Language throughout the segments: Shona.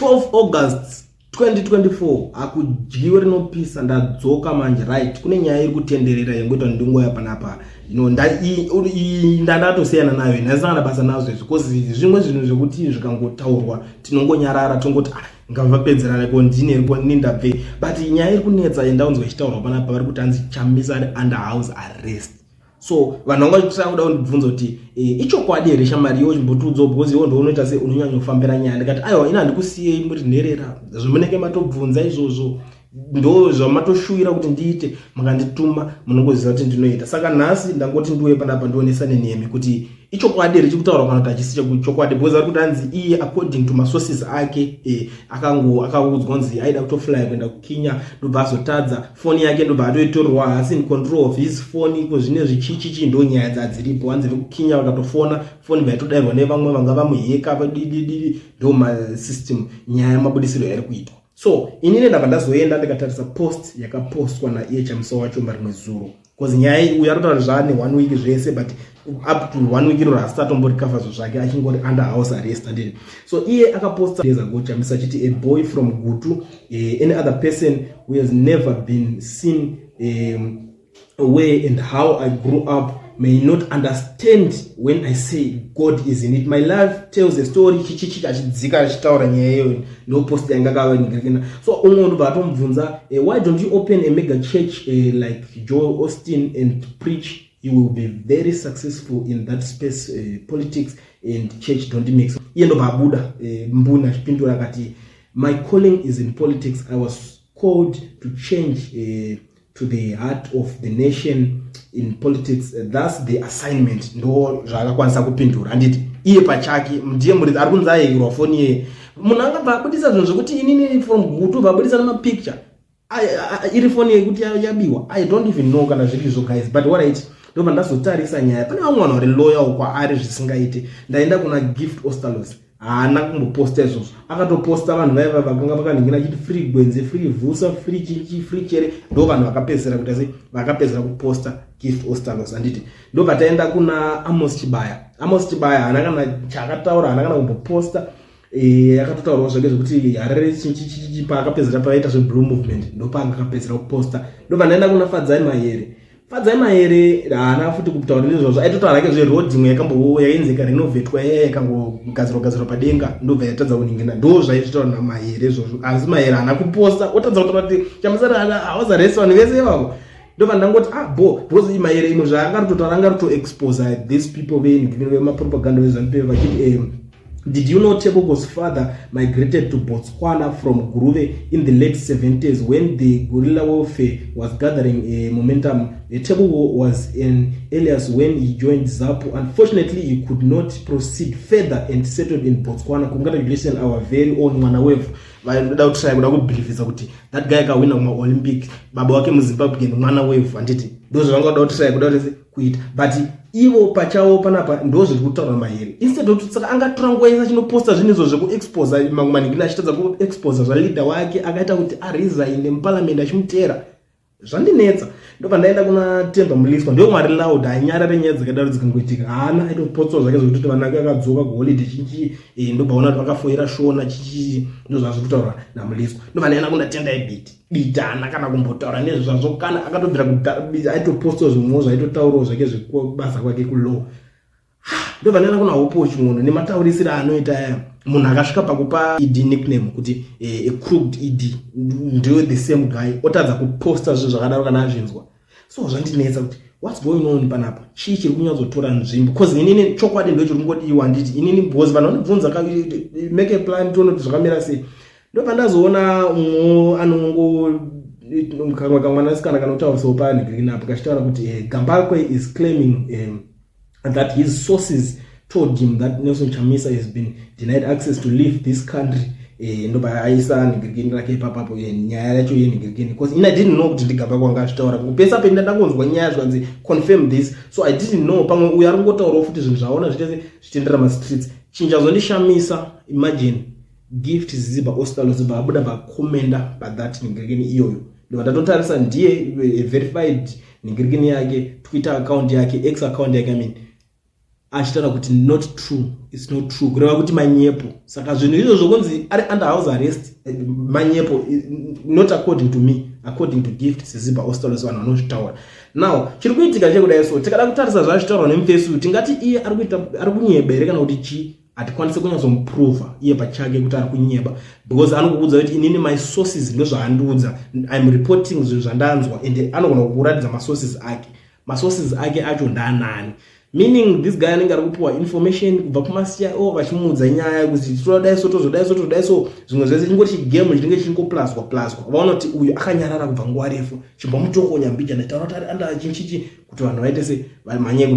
12 August 2024, hakudyiwe rinopisa. Ndadzoka manje, right? Kune nyaya iri kutenderera yangoita ndingoya panapa. Ndandatosiyana nayo, ndasangana basa nazvo izvi, because zvimwe zvinhu zvekuti zvikangotaurwa tinongonyarara, tongoti, "Ah, ngavapedzerana ko, ndine ni ndabve." But nyaya iri kunetsa yendaunzwa ichitaurwa panapa, vari kuti hanzi Chamisa ari under house arrest. So vanhu vanga vachitanga kuda kundibvunza kuti ichokwadi here, shamari iwo chimbotiudzawo, because iwo ndounoita se unonyanyofambira nyaya. Ndikati, "Aiwa, ina handikusiyei muri nherera. Zvamunenge matobvunza izvozvo ndo zvamatoshuwira kuti ndiite. Mukandituma munongoziva kuti ndinoita." Saka nhasi ndangoti ndiuye panapa ndionesane nemi kuti ichokwadi here chikutaurwa kana kuti hachisi chokwadi, because vari kuti hanzi iye, according to masources ake, akango akaudzwa kunzi aida kutofly kuenda kuKenya, ndobva azotadza. Foni yake ndobva atoitorwa, haasi in control of his phone iko zvine zvichichichi. Ndo nyaya dzadziripo. Hanzi vekuKenya vakatofona, foni vaitodairwa nevamwe vanga vamuheka vadidididi. Ndo masystem, nyaya yamabudisiro yairi kuitwa. So inini ndabva ndazoenda ndikatarisa post yakapostwa naiye Chamisa wacho marimwe zuro, because nyaya uyu ari kutaura zvaane one week zvese, but up to one week iroro hasati atomborikavha zvo zvake, achingori under house arrest, andini. So iye akaposta days ago Chamisa achiti, "A boy from Gutu, any other person who has never been seen where and how I grew up may not understand when I say God is in it. My life tells a story." Chichichi achidzika achitaura nyaya iyoyo, ndo post yanga kavaningirikina. So umwe ndobva atomubvunza, "Why don't you open a mega church like Joel Osteen and preach? You will be very successful in that space. Politics and church don't mix." Iye ndobva abuda mbuni achipindura akati, "My calling is in politics. I was called to change to the heart of the nation in politics. That's the assignment." Ndo zvaakakwanisa kupindura, handiti? Iye pachake ndiye muridzi ari kunzi ahekerwa foni yeye. Munhu angabva abudisa zvinhu zvekuti inini from Gutu, vabudisa nemapicture iri foni yekuti yabiwa. I don't even know kana zviri izvo, guys, but alright. Ndobva ndazotarisa nyaya, pane vamwe vanhu vari loyal kwaari zvisingaiti. Ndaenda kuna Gift Ostalos, haana kumboposta izvozvo. Akatoposta vanhu vaiva vakanga vakanhingira achiti free Gwenzi, free Vusa, free chichi, free Chere. Ndo vanhu vakapedzisira kuita sei, vakapedzisira kuposta Gift Ostalos, handiti? Ndobva taenda kuna Amos Chibaya. Amos Chibaya haana kana chaakataura, haana kana kumboposta. Akatotaurawo zvake zvekuti Harare chichichichi. Paakapedzera pavaita zveblue movement, ndopaanga akapedzera kuposta. Ndobva ndaenda kuna Fadzai Mahere. Fadzai Mahere haana futi kutaura nezvazvo, aitotaura hake zveroad imwe yakambo yainzi ikarenovetwa, yaya ikangogadzirwa gadzirwa padenga, ndobva yatadza kuningina. Ndo zvaizvitaura naMahere izvozvo, asi Mahere haana kuposta, otadza kutaura kuti Chamisa house arrest vanhu vese ivavo. Ndobva ndangoti, ah, bo, because Mahere imwe zvaangaritotaura, angaritoexposa these people vemapropaganda veZANU PF vachiti, "Did you know Tebogo's father migrated to Botswana from Guruve in the late 70s when the guerrilla warfare was gathering momentum? Tebogo was an alias when he joined ZAPU. Unfortunately, he could not proceed further and settled in Botswana. Congratulations, our very own mwana wevu." Vaida kutry kuda kubhilivhisa kuti that guy akawina kumaOlympic, baba wake muZimbabwe, mwana wevhu, handiti? Ndo zvavanga kuda kutry kuda kuti kuita, but ivo pachavo panapa ndo zviri kutaura Mahere. Instead of, saka angatora nguva yese achinoposta zvinhu izvo zvekuexposa mamwe manhingini, achitadza kuexposa zvaleader wake akaita kuti aresign muparliament achimuteera. Zvandinetsa. Ndobva ndaenda kuna Temba Mliswa. Ndo mwari loud, anyarare nyaya dzakadaro dzikangoitika. Haana, aitopotsawo zvake zvekutoti vanake akadzoka kuholiday chichi, ndobva ona kuti vakafoira Shona chichi. Ndo zvazviri kutaurwa naMliswa. Ndobva ndaenda kuna Tendai Biti. Biti haana kana kumbotaura nezvazvo kana akatobvira. Aitopostawo zvimwewo zvaitotaurawo zvake zvekubasa kwake kulaw. Ndobva ndaenda kuna Hopo Chin'ono nemataurisiro anoita aya. Munhu akasvika pakupa ED nickname kuti a crooked ED, ndiyo the same guy otadza kuposta zvinhu zvakadaro kana azvinzwa. So zvandinetsa kuti what's going on panapa, chii chiri kunyatsotora nzvimbo? Because inini chokwadi ndo chiri kungodiwa, nditi inini, because vanhu vanobvunza, make a plan, tione kuti zvakamira sei. Ndobva ndazoona umwe anongo kamwe kamwanasikana kanotaurisawo panhingirinapo kachitaura kuti Gambakwe is claiming that his sources told him that Nelson Chamisa has been denied access to leave this country. Ndobva aisa nhingirikini rake ipapapo, nyaya yacho yenhingirikini, because ini I didn't know kuti ndiGambakwe anga achitaura. Kupesa penda ndangonzwa nyaya zvanzi confirm this, so I didn't know. Pamwe uyo ari kungotaurawo futi zvinhu zvaona zviite zvichitenderera mastreets. Chinhu chazondishamisa, imagine Gift Ziba Ostalos bva abuda vakomenda pathat nhingirikini iyoyo. Ndobva ndatotarisa, ndiye verified nhingirikini yake, Twitter account yake, X account yake, I mean. Achitaura kuti not true, it's not true, kureva kuti manyepo. Saka zvinhu izvozvo kunzi ari under house arrest, manyepo, not according to me, according to Gift Siziba Ostallos, vanhu vanozvitaura. Now chiri kuitika chekudai, so tikada kutarisa zvazvitaurwa nemufesi uyu, tingati iye ari kuita, ari kunyeba here kana kuti chii? Hatikwanisi kunyatsomuprova iye pachake kuti ari kunyeba, because anokuudza kuti inini my sources ndozvaandiudza, I'm reporting zvinhu zvandanzwa, and anogona kukuratidza masources ake. Masources ake acho ndaanani? Meaning this guy anenge ari kupiwa information kubva kumaCIO, vachimuudza nyaya kuti todai so, tozodai so, tozodai so. Zvimwe zvese chingoti chigame chinenge chingoplaswa plaswa. Vaona kuti uyu akanyarara kubva nguva refu, chimbomutokonya mbijana, taura kuti ari anda chinchichi, kuti vanhu vaite se vamhanye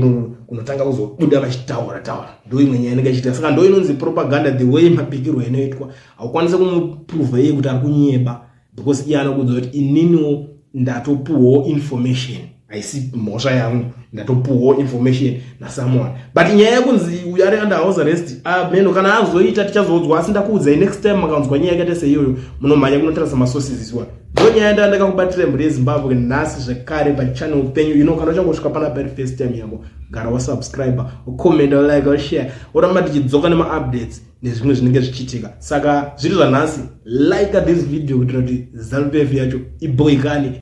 kunotanga kuzobuda vachitaura taura. Ndo imwe nyaya inenge ichiita. Saka ndo inonzi propaganda, the way mabikirwo inoitwa. Haukwanisi kumuprova iye kuti ari kunyeba, because iye anokuudza kuti ininiwo ndatopuwawo information, haisi mhosva yangu, ndatopuwawo information nasomeone. But nyaya yekunzi uyu ari under house arrest, meno kana azoita tichazoudzwa. Asi ndakuudzai, next time makanzwa nyaya yakaita seiyoyo, munomhanya kunotarisa masources isiwa. Ndo nyaya ndaa ndakakubatira, mhuri yeZimbabwe, nhasi zvekare pachannel penyu. Kana uchangosvika panapa iri first time yako, gara wasubscribe, ucomment, ulike, ushare, uramba tichidzoka nemaupdates nezvimwe zvinenge zvichiitika. Saka zviri zvanhasi, like this video kuitira kuti ZANU PF yacho iboikane.